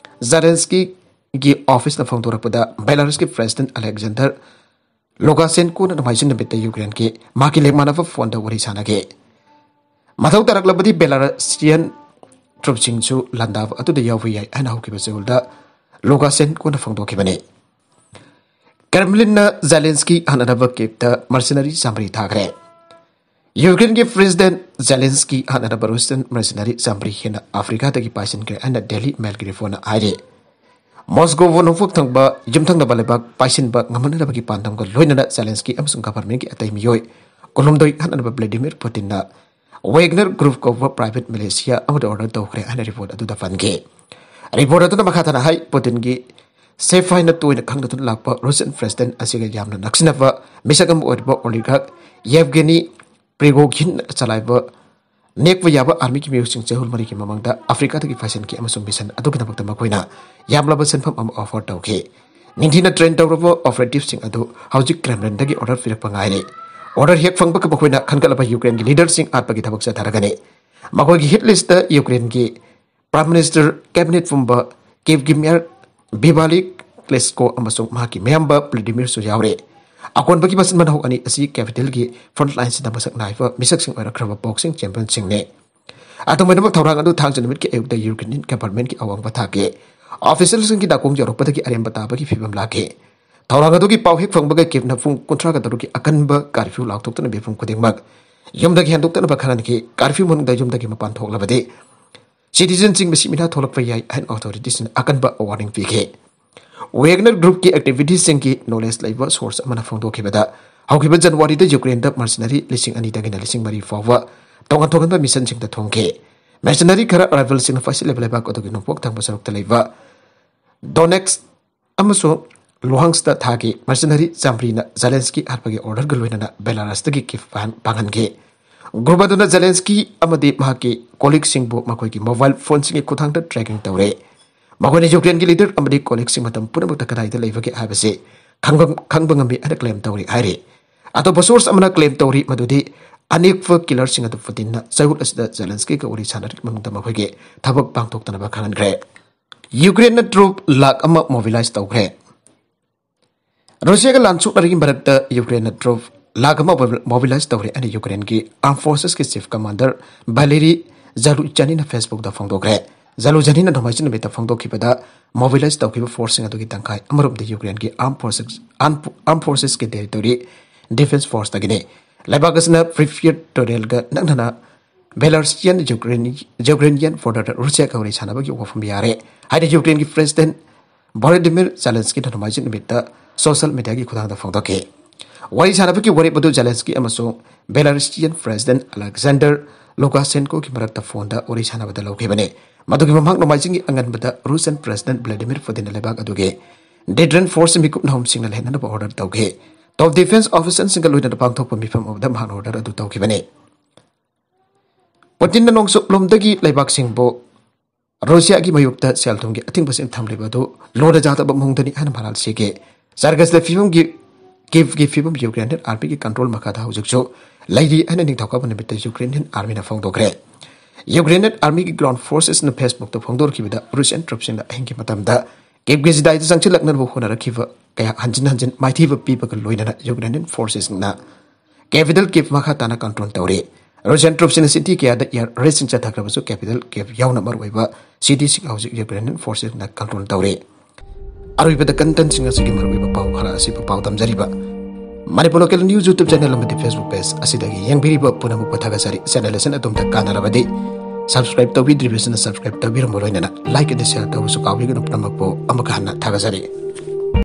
ꯖꯦꯂꯦꯟꯁꯀꯤꯒꯤ ꯑꯣꯐꯤꯁꯅ ꯐꯣꯡꯗꯣꯔꯛꯄꯗ, ꯕꯦꯂꯥꯔꯁꯀꯤ ꯄ꯭ꯔꯦꯁꯤꯗꯦꯟꯠ ꯑꯂꯦꯛꯖꯥꯟꯗꯔ ꯂꯨꯀꯥꯁꯦꯟꯀꯣꯅ ꯅꯣꯡꯃꯥꯏꯖꯤꯡ ꯅꯨꯃꯤꯠꯇ ꯌꯨꯀ꯭ꯔꯦꯟꯒꯤ ꯃꯍꯥꯛꯀꯤ ꯂꯦꯡꯃꯥꯟꯅꯕ ꯐꯣꯟꯗ ꯋꯥꯔꯤ ꯁꯥꯟꯅꯈꯤ꯫ ꯃꯊꯧ ꯇꯥꯔꯛꯂꯕꯗꯤ ꯕꯦꯂꯥꯔꯁꯤꯌꯟ ꯇ꯭ꯔꯨꯞꯁꯤꯡꯁꯨ ꯂꯥꯟꯗꯥꯕ ꯑꯗꯨꯗ ꯌꯥꯎꯕ ꯌꯥꯏ ꯍꯥꯏꯅ ꯍꯧꯈꯤꯕ ꯆꯌꯣꯜꯗ ꯂꯨꯀꯥꯁꯦꯟꯀꯣꯅ ꯐꯣꯡꯗꯣꯛꯈꯤꯕꯅꯤ꯫ ꯀ꯭ꯔꯦꯝꯂꯤꯟꯅ ꯖꯦꯂꯦꯟꯁꯀꯤ ꯍꯥꯠꯅꯅꯕ ꯀꯦꯞꯇ ꯃꯔꯁꯤꯅꯔꯤ ꯆꯥꯝꯃꯔꯤ ꯊꯥꯈ꯭ꯔꯦ꯫ ꯌꯨꯀ꯭ꯔꯦꯟꯒꯤ ꯄ꯭ꯔꯦꯁꯤꯗꯦꯟꯠ ꯖꯦꯂꯦꯟꯁꯀꯤ ꯍꯥꯠꯅꯅꯕ ꯔꯨꯁꯤꯌꯟ ꯃꯔꯁꯤꯅꯔꯤ ꯆꯥꯝꯃꯔꯤ ꯍꯦꯟꯅ ꯑꯐ꯭ꯔꯤꯀꯥꯗꯒꯤ ꯄꯥꯏꯁꯤꯟꯈ꯭ꯔꯦ ꯍꯥꯏꯅ ꯗꯦꯂꯤ ꯃꯦꯜꯒꯤ ꯔꯤꯄꯣꯔꯠꯅ ꯍꯥꯏꯔꯤ꯫ ꯃꯣꯁꯀꯣꯕꯨ ꯅꯣꯡꯄꯣꯛ ꯊꯪꯕ ꯌꯨꯝꯊꯪꯅꯕ ꯂꯩꯕꯥꯛ ꯄꯥꯏꯁꯤꯟꯕ ꯉꯝꯍꯟꯅꯕꯒꯤ ꯄꯥꯟꯗꯝꯒ ꯂꯣꯏꯅꯅ ꯖꯦꯂꯦꯟꯁꯀꯤ ꯑꯃꯁꯨꯡ ꯒꯚꯔꯟꯃꯦꯟꯠꯀꯤ ꯑꯇꯩ ꯃꯤꯑꯣꯏ ꯀꯨꯟꯍꯨꯝꯗꯣꯏ ꯍꯥꯠꯅꯅꯕ ꯚ꯭ꯂꯥꯗꯤꯃꯤꯔ ꯄꯨꯇꯤꯟꯅ ꯋꯦꯒꯅꯔ ꯒ꯭ꯔꯨꯞ ꯀꯧꯕ ꯄ꯭ꯔꯥꯏꯚꯦꯠ ꯃꯤꯂꯤꯁꯤꯌꯥ ꯑꯃꯗ ꯑꯣꯔꯗꯔ ꯇꯧꯈ꯭ꯔꯦ ꯍꯥꯏꯅ ꯔꯤꯄꯣꯔꯠ ꯑꯗꯨꯗ ꯄꯟꯈꯤ꯫ ꯔꯤꯄꯣꯔꯠ ꯑꯗꯨꯅ ꯃꯈꯥ ꯇꯥꯅ ꯍꯥꯏ, ꯄꯨꯇꯤꯟꯒꯤ ꯁꯦꯐ ꯍꯥꯏꯅ ꯇꯣꯏꯅ ꯈꯪꯅꯗꯨꯅ ꯂꯥꯛꯄ ꯔꯨꯁꯤꯌꯟ ꯄ꯭ꯔꯦꯁꯤꯗꯦꯟꯠ ꯑꯁꯤꯒ ꯌꯥꯝꯅ ꯅꯛꯁꯤꯟꯅꯕ ꯃꯤꯁꯛ ꯑꯃ ꯑꯣꯏꯔꯤꯕ ꯑꯣꯂꯤꯒꯥꯔꯛ ꯌꯦꯚꯒꯦꯅꯤ ꯄ꯭ꯔꯤꯒꯣꯈꯤꯟ ꯆꯂꯥꯏꯕ ꯅꯦꯛꯄ ꯌꯥꯕ ꯑꯥꯔꯃꯤꯒꯤ ꯃꯤꯑꯣꯏꯁꯤꯡ ꯆꯍꯨꯝ ꯃꯔꯤꯒꯤ ꯃꯃꯥꯡꯗ ꯑꯐ꯭ꯔꯤꯀꯥꯗꯒꯤ ꯐꯥꯏꯁꯤꯟꯈꯤ ꯑꯃꯁꯨꯡ ꯃꯤꯁꯟ ꯑꯗꯨꯒꯤꯗꯃꯛꯇ ꯃꯈꯣꯏꯅ ꯌꯥꯝꯂꯕ ꯁꯦꯟꯐꯝ ꯑꯃ ꯑꯣꯐꯔ ꯇꯧꯈꯤ꯫ ꯅꯤꯡꯊꯤꯅ ꯇ꯭ꯔꯦꯟ ꯇꯧꯔꯕ ꯑꯣꯄꯔꯦꯇꯤꯚꯁꯤꯡ ꯑꯗꯨ ꯍꯧꯖꯤꯛ ꯀ꯭ꯔꯦꯝꯂꯤꯟꯗꯒꯤ ꯑꯣꯔꯗꯔ ꯄꯤꯔꯛꯄ ꯉꯥꯏꯔꯤ꯫ ꯑꯣꯔꯗꯔ ꯍꯦꯛ ꯐꯪꯕꯒ ꯃꯈꯣꯏꯅ ꯈꯟꯒꯠꯂꯕ ꯌꯨꯀ꯭ꯔꯦꯟꯒꯤ ꯂꯤꯗꯔꯁꯤꯡ ꯍꯥꯠꯄꯒꯤ ꯊꯕꯛ ꯆꯠꯊꯔꯒꯅꯤ꯫ ꯃꯈꯣꯏꯒꯤ ꯍꯤꯠ ꯂꯤꯁꯇ ꯌꯨꯀ꯭ꯔꯦꯟꯒꯤ ꯄ꯭ꯔꯥꯏꯝ ꯃꯤꯅꯤꯁꯇꯔ, ꯀꯦꯕꯤꯅꯦꯠ ꯄꯨꯝꯕ, ꯀꯤꯚꯒꯤ ꯃꯦꯌꯔ ꯚꯤꯚꯥꯂꯤ ꯀ꯭ꯂꯤꯆꯀꯣ ꯑꯃꯁꯨꯡ ꯃꯍꯥꯛꯀꯤ ꯃꯌꯥꯝꯕ ꯚ꯭ꯂꯥꯗꯤꯃꯤꯔꯁꯨ ꯌꯥꯎꯔꯦ꯫ ꯑꯀꯣꯟꯕꯒꯤ ꯃꯆꯤꯟ ꯃꯅꯥꯎ ꯑꯅꯤ ꯑꯁꯤ ꯀꯦꯄꯤꯇꯦꯜꯒꯤ ꯐ꯭ꯔꯟꯠ ꯂꯥꯏꯟꯁꯤꯗ ꯃꯁꯛ ꯅꯥꯏꯕ ꯃꯤꯁꯛꯁꯤꯡ ꯑꯣꯏꯔꯛꯈ꯭ꯔꯕ ꯕꯣꯛꯁꯤꯡ ꯆꯦꯝꯄꯤꯌꯟꯁꯤꯡꯅꯤ꯫ ꯑꯗꯨꯝ ꯑꯣꯏꯅꯃꯛ, ꯊꯧꯔꯥꯡ ꯑꯗꯨ ꯊꯥꯡꯖ ꯅꯨꯃꯤꯠꯀꯤ ꯑꯌꯨꯛꯇ ꯌꯨꯀ꯭ꯔꯦꯅꯤꯌꯟ ꯒꯚꯔꯟꯃꯦꯟꯠꯀꯤ ꯑꯋꯥꯡꯕ ꯊꯥꯛꯀꯤ ꯑꯣꯐꯤꯁꯤꯌꯦꯜꯁꯤꯡꯒꯤ ꯅꯥꯀꯣꯡ ꯌꯧꯔꯛꯄꯗꯒꯤ ꯑꯔꯦꯝꯕ ꯇꯥꯕꯒꯤ ꯐꯤꯕꯝ ꯂꯥꯛꯈꯤ꯫ ꯊꯧꯔꯥꯡ ꯑꯗꯨꯒꯤ ꯄꯥꯎ ꯍꯦꯛ ꯐꯪꯕꯒ ꯀꯤꯚꯅ ꯄꯨꯡ ꯀꯨꯟꯊ꯭ꯔꯥꯒ ꯇꯔꯨꯛꯀꯤ ꯑꯀꯟꯕ ꯀꯥꯔꯐ꯭ꯌꯨ ꯂꯥꯎꯊꯣꯛꯇꯨꯅ ꯃꯤꯄꯨꯝ ꯈꯨꯗꯤꯡꯃꯛ ꯌꯨꯝꯗꯒꯤ ꯍꯦꯟꯗꯣꯛꯇꯅꯕ ꯈꯪꯍꯟꯈꯤ꯫ ꯀꯥꯔꯐ꯭ꯌꯨ ꯃꯅꯨꯡꯗ ꯌꯨꯝꯗꯒꯤ ꯃꯄꯥꯟ ꯊꯣꯛꯂꯕꯗꯤ ꯁꯤꯇꯤꯖꯟꯁꯤꯡ ꯃꯁꯤ ꯃꯤꯅꯥ ꯊꯣꯛꯂꯛꯄ ꯌꯥꯏ ꯍꯥꯏꯅ ꯑꯣꯊꯣꯔꯤꯇꯤꯁꯤꯡꯅ ꯑꯀꯟꯕ ꯋꯥꯔꯅꯤꯡ ꯄꯤꯈꯤ꯫ ꯋꯦꯒꯅꯔ ꯒ꯭ꯔꯨꯞꯀꯤ ꯑꯦꯛꯇꯤꯚꯤꯇꯤꯁꯤꯡꯒꯤ ꯅꯣꯂꯦꯖ ꯂꯩꯕ ꯁꯣꯔꯁ ꯑꯃꯅ ꯐꯣꯡꯗꯣꯛꯈꯤꯕꯗ, ꯍꯧꯈꯤꯕ ꯖꯅꯋꯥꯔꯤꯗ ꯌꯨꯀ꯭ꯔꯦꯟꯗ ꯃꯔꯁꯤꯅꯔꯤ ꯂꯤꯁꯤꯡ ꯑꯅꯤꯗꯒꯤꯅ ꯂꯤꯁꯤꯡ ꯃꯔꯤ ꯐꯥꯎꯕ ꯇꯣꯉꯥꯟ ꯇꯣꯉꯥꯟꯕ ꯃꯤꯁꯟꯁꯤꯡꯗ ꯊꯣꯡꯈꯤ꯫ ꯃꯔꯁꯤꯅꯔꯤ ꯈꯔ ꯑꯔꯥꯏꯚꯜꯁꯤꯡꯅ ꯐꯥꯁꯤꯜꯂꯤꯕ ꯂꯩꯕꯥꯛ ꯑꯗꯨꯒꯤ ꯅꯣꯡꯄꯣꯛ ꯊꯪꯕ ꯁꯔꯨꯛꯇ ꯂꯩꯕ ꯗꯣꯅꯦꯠꯁ ꯑꯃꯁꯨꯡ ꯂꯨꯍꯥꯟꯁꯇ ꯊꯥꯈꯤ꯫ ꯃꯔꯁꯤꯅꯔꯤ ꯆꯥꯝꯃꯔꯤꯅ ꯖꯦꯂꯦꯟꯁꯀꯤ ꯍꯥꯠꯄꯒꯤ ꯑꯣꯔꯗꯔꯒ ꯂꯣꯏꯅꯅ ꯕꯦꯂꯥꯔꯁꯇꯒꯤ ꯀꯤꯚ ꯄꯥꯡ-, ꯄꯥꯡꯍꯟꯈꯤ꯫ ꯒ꯭ꯔꯨꯞ ꯑꯗꯨꯅ ꯖꯦꯂꯦꯟꯁꯀꯤ ꯑꯃꯗꯤ ꯃꯍꯥꯛꯀꯤ ꯀꯣꯂꯤꯛꯁꯤꯡꯕꯨ ꯃꯈꯣꯏꯒꯤ ꯃꯣꯕꯥꯏꯜ ꯐꯣꯟꯁꯤꯡꯒꯤ ꯈꯨꯠꯊꯥꯡꯗ ꯇ꯭ꯔꯦꯀꯤꯡ ꯇꯧꯔꯦ꯫ ꯃꯈꯣꯏꯅ ꯌꯨꯀ꯭ꯔꯦꯟꯒꯤ ꯂꯤꯗꯔ ꯑꯃꯗꯤ ꯀꯣꯂꯤꯛꯁꯤꯡ ꯃꯇꯝ ꯄꯨꯝꯅꯃꯛꯇ ꯀꯗꯥꯏꯗ ꯂꯩꯕꯒꯦ ꯍꯥꯏꯕꯁꯤ ꯈꯪꯕ ꯉꯝꯃꯤ ꯍꯥꯏꯅ ꯀ꯭ꯂꯦꯝ ꯇꯧꯔꯤ ꯍꯥꯏꯔꯤ꯫ ꯑꯇꯣꯞꯄ ꯁꯣꯔꯁ ꯑꯃꯅ ꯀ꯭ꯂꯦꯝ ꯇꯧꯔꯤ ꯃꯗꯨꯗꯤ ꯑꯅꯦꯛꯄ ꯀꯤꯂꯔꯁꯤꯡ ꯑꯗꯨ ꯄꯨꯇꯤꯟꯅ ꯆꯌꯣꯜ ꯑꯁꯤꯗ ꯖꯦꯂꯦꯟꯁꯀꯤꯒ ꯋꯥꯔꯤ ꯁꯥꯟꯅꯔꯛꯄ ꯃꯅꯨꯡꯗ ꯃꯈꯣꯏꯒꯤ ꯊꯕꯛ ꯄꯥꯡꯊꯣꯛꯇꯅꯕ ꯈꯪꯍꯟꯈ꯭ꯔꯦ꯫ ꯌꯨꯀ꯭ꯔꯦꯟꯅ ꯇ꯭ꯔꯨꯞ ꯂꯥꯈ ꯑꯃ ꯃꯣꯕꯤꯂꯥꯏꯖ ꯇꯧꯈ꯭ꯔꯦ꯫ ꯔꯨꯁꯤꯌꯥꯒ ꯂꯥꯟ ꯁꯣꯛꯅꯔꯤꯉꯩ ꯃꯔꯛꯇ ꯌꯨꯀ꯭ꯔꯦꯟꯅ ꯇ꯭ꯔꯨꯞ ꯂꯥꯈ ꯑꯃ ꯃꯣꯕꯤꯂꯥꯏꯖ ꯇꯧꯔꯦ ꯍꯥꯏꯅ ꯌꯨꯀ꯭ꯔꯦꯟꯒꯤ ꯑꯥꯔꯝ ꯐꯣꯔꯁꯦꯁꯀꯤ ꯆꯤꯐ ꯀꯃꯥꯟꯗꯔ ꯚꯥꯂꯦꯔꯤ ꯖꯥꯂꯨꯖꯥꯅꯤꯅ ꯐꯦꯁꯕꯨꯛꯇ ꯐꯣꯡꯗꯣꯛꯈ꯭ꯔꯦ꯫ ꯖꯥꯂꯨꯖꯥꯅꯤꯅ ꯅꯣꯡꯃꯥꯏꯖꯤꯡ ꯅꯨꯃꯤꯠꯇ ꯐꯣꯡꯗꯣꯛꯈꯤꯕꯗ ꯃꯣꯕꯤꯂꯥꯏꯖ ꯇꯧꯈꯤꯕ ꯐꯣꯔꯁꯁꯤꯡ ꯑꯗꯨꯒꯤ ꯇꯪꯈꯥꯏ ꯑꯃꯔꯣꯝꯗꯤ ꯌꯨꯀ꯭ꯔꯦꯟꯒꯤ ꯑꯥꯔꯝ ꯐꯣꯔꯁꯦꯁ ꯑꯥꯔꯝ ꯐꯣꯔꯁꯦꯁꯀꯤ ꯇꯦꯔꯤꯇꯣꯔꯤ ꯗꯤꯐꯦꯟꯁ ꯐꯣꯔꯁꯇꯒꯤꯅꯤ꯫ ꯂꯩꯕꯥꯛ ꯑꯁꯤꯅ ꯄ꯭ꯔꯤꯐꯤꯌꯔ ꯇꯣꯔꯦꯜꯒ ꯅꯛꯅꯅ ꯕꯦꯂꯥꯔꯁꯤꯌꯥꯟ ꯌꯨꯀ꯭ꯔꯦꯟ ꯌꯨꯀ꯭ꯔꯦꯅꯤꯌꯟ ꯕꯣꯔꯗꯔꯗ ꯔꯨꯁꯤꯌꯥꯒ ꯋꯥꯔꯤ ꯁꯥꯟꯅꯕꯒꯤ ꯋꯥꯐꯝ ꯌꯥꯔꯦ ꯍꯥꯏꯅ ꯌꯨꯀ꯭ꯔꯦꯟꯒꯤ ꯄ꯭ꯔꯦꯁꯤꯗꯦꯟ ꯚꯣꯂꯣꯗꯤꯃꯤꯔ ꯖꯦꯂꯦꯟꯁꯀꯤꯅ ꯅꯣꯡꯃꯥꯏꯖꯤꯡ ꯅꯨꯃꯤꯠꯇ ꯁꯣꯁꯤꯌꯦꯜ ꯃꯤꯗꯤꯌꯥꯒꯤ ꯈꯨꯠꯊꯥꯡꯗ ꯐꯣꯡꯗꯣꯛꯈꯤ꯫ ꯋꯥꯔꯤ ꯁꯥꯟꯅꯕꯒꯤ ꯋꯥꯔꯦꯞ ꯑꯗꯨ ꯖꯦꯂꯦꯟꯁꯀꯤ ꯑꯃꯁꯨꯡ ꯕꯦꯂꯥꯔꯁꯤꯌꯟ ꯄ꯭ꯔꯦꯁꯤꯗꯦꯟ ꯑꯂꯦꯛꯖꯥꯟꯗꯔ ꯂꯨꯀꯥꯁꯦꯟꯀꯣꯒꯤ ꯃꯔꯛꯇ ꯐꯣꯟꯗ ꯋꯥꯔꯤ ꯁꯥꯟꯅꯕꯗ ꯂꯧꯈꯤꯕꯅꯤ꯫ ꯃꯗꯨꯒꯤ ꯃꯃꯥꯡ ꯅꯣꯡꯃꯥꯏꯖꯤꯡꯒꯤ ꯑꯉꯟꯕꯗ ꯔꯨꯁꯤꯌꯟ ꯄ꯭ꯔꯦꯁꯤꯗꯦꯟ ꯚ꯭ꯂꯥꯗꯤꯃꯤꯔ ꯄꯨꯇꯤꯟꯅ ꯂꯩꯕꯥꯛ ꯑꯗꯨꯒꯤ ꯗꯦꯗ꯭ꯔꯟ ꯐꯣꯔꯁ ꯃꯤꯀꯨꯞ ꯅꯍꯨꯝꯁꯤꯡꯅ ꯂꯩꯍꯟꯅꯕ ꯑꯣꯔꯗꯔ ꯇꯧꯈꯤ꯫ ꯇꯣꯞ ꯗꯤꯐꯦꯟꯁ ꯑꯣꯐꯤꯁꯤꯌꯦꯜꯁꯤꯡꯒ ꯂꯣꯏꯅꯅ ꯄꯥꯡꯊꯣꯛꯄ ꯃꯤꯐꯝ ꯑꯃꯗ ꯃꯍꯥꯛꯅ ꯑꯣꯔꯗꯔ ꯑꯗꯨ ꯇꯧꯈꯤꯕꯅꯤ꯫ ꯄꯨꯇꯤꯟꯅ ꯅꯣꯡꯆꯨꯞꯂꯣꯝꯗꯒꯤ ꯂꯩꯕꯥꯛꯁꯤꯡꯕꯨ ꯔꯨꯁꯤꯌꯥꯒꯤ ꯃꯥꯌꯣꯛꯇ ꯁꯦꯜ ꯊꯨꯝꯒꯤ ꯑꯊꯤꯡꯕꯁꯤꯡ ꯊꯝꯂꯤꯕ ꯑꯗꯨ ꯂꯣꯟꯅ ꯌꯥꯗꯕ ꯃꯑꯣꯡꯗꯅꯤ ꯍꯥꯏꯅ ꯃꯔꯥꯜ ꯁꯤꯈꯤ꯫ ꯆꯥꯔꯒꯁꯇ ꯐꯤꯕꯝꯒꯤ ꯀꯤꯚꯀꯤ ꯐꯤꯕꯝ ꯌꯨꯀ꯭ꯔꯦꯅꯤꯌꯟ ꯑꯥꯔꯃꯤꯒꯤ ꯀꯟꯇ꯭ꯔꯣꯜ ꯃꯈꯥꯗ ꯍꯧꯖꯤꯛꯁꯨ ꯂꯩꯔꯤ ꯍꯥꯏꯅ ꯅꯤꯡꯊꯧꯀꯥꯕ ꯅꯨꯃꯤꯠꯇ ꯌꯨꯀ꯭ꯔꯦꯅꯤꯌꯟ ꯑꯥꯔꯃꯤꯅ ꯐꯣꯡꯗꯣꯛꯈ꯭ꯔꯦ꯫ ꯌꯨꯀ꯭ꯔꯦꯅꯤꯌꯟ ꯑꯥꯔꯃꯤꯒꯤ ꯒ꯭ꯔꯥꯎꯟ ꯐꯣꯔꯁꯦꯁꯅ ꯐꯦꯁꯕꯨꯛꯇ ꯐꯣꯡꯗꯣꯔꯛꯈꯤꯕꯗ ꯔꯨꯁꯤꯌꯟ ꯇ꯭ꯔꯨꯞꯁꯤꯡꯅ ꯑꯍꯤꯡꯒꯤ ꯃꯇꯝꯗ ꯀꯤꯚꯀꯤ ꯆꯤꯗꯥꯏꯗ ꯆꯪꯁꯤꯜꯂꯛꯅꯕ ꯍꯣꯠꯅꯔꯛꯈꯤꯕ ꯀꯌꯥ ꯍꯟꯖꯤꯟ ꯍꯟꯖꯤꯟ ꯃꯥꯏꯊꯤꯕ ꯄꯤꯕꯒ ꯂꯣꯏꯅꯅ ꯌꯨꯀ꯭ꯔꯦꯅꯤꯌꯟ ꯐꯣꯔꯁꯦꯁꯅ ꯀꯦꯄꯤꯇꯦꯜ ꯀꯤꯚ ꯃꯈꯥ ꯇꯥꯅ ꯀꯟꯇ꯭ꯔꯣꯜ ꯇꯧꯔꯤ꯫ ꯔꯨꯁꯤꯌꯟ ꯇ꯭ꯔꯨꯞꯁꯤꯡꯅ ꯁꯤꯇꯤ ꯀꯌꯥꯗ ꯑꯦꯌꯔ ꯔꯦꯗꯁꯤꯡ ꯆꯠꯊꯈ꯭ꯔꯕꯁꯨ ꯀꯦꯄꯤꯇꯦꯜ ꯀꯤꯚ ꯌꯥꯎꯅ ꯃꯔꯨꯑꯣꯏꯕ ꯁꯤꯇꯤꯁꯤꯡ ꯍꯧꯖꯤꯛ ꯌꯨꯀ꯭ꯔꯦꯅꯤꯌꯟ ꯐꯣꯔꯁꯦꯁꯅ ꯀꯟꯇ꯭ꯔꯣꯜ ꯇꯧꯔꯤ꯫ ꯑꯔꯣꯏꯕꯗ ꯀꯟꯇꯦꯟꯁꯤꯡ ꯑꯁꯤꯒꯤ ꯃꯔꯨꯑꯣꯏꯕ ꯄꯥꯎ ꯈꯔ ꯑꯁꯤꯕꯨ ꯄꯥꯎ ꯇꯝꯖꯔꯤꯕ Manipur local news YouTube channel ꯑꯃꯗꯤ ꯐꯦꯁꯕꯨꯛ ꯄꯦꯖ ꯑꯁꯤꯗꯒꯤ ꯌꯦꯡꯕꯤꯔꯤꯕ ꯄꯨꯝꯅꯃꯛꯄꯨ ꯊꯥꯒꯠꯆꯔꯤ꯫ ꯆꯦꯅꯦꯜ ꯑꯁꯤꯅ ꯑꯗꯣꯝꯗ ꯀꯥꯟꯅꯔꯕꯗꯤ ꯁꯕꯁꯀ꯭ꯔꯥꯏꯕ ꯇꯧꯕꯤꯗ꯭ꯔꯤꯕꯁꯤꯅ ꯁꯕꯁꯀ꯭ꯔꯥꯏꯕ ꯇꯧꯕꯤꯔꯝꯕ ꯂꯣꯏꯅꯅ ꯂꯥꯏꯛ ꯑꯗꯨ ꯁꯤꯌꯔ ꯇꯧꯕꯁꯨ ꯀꯥꯎꯕꯤꯒꯅꯨ꯫ ꯄꯨꯝꯅꯃꯛꯄꯨ ꯑꯃꯨꯛꯀ ꯍꯟꯅ ꯊꯥꯒꯠꯆꯔꯤ꯫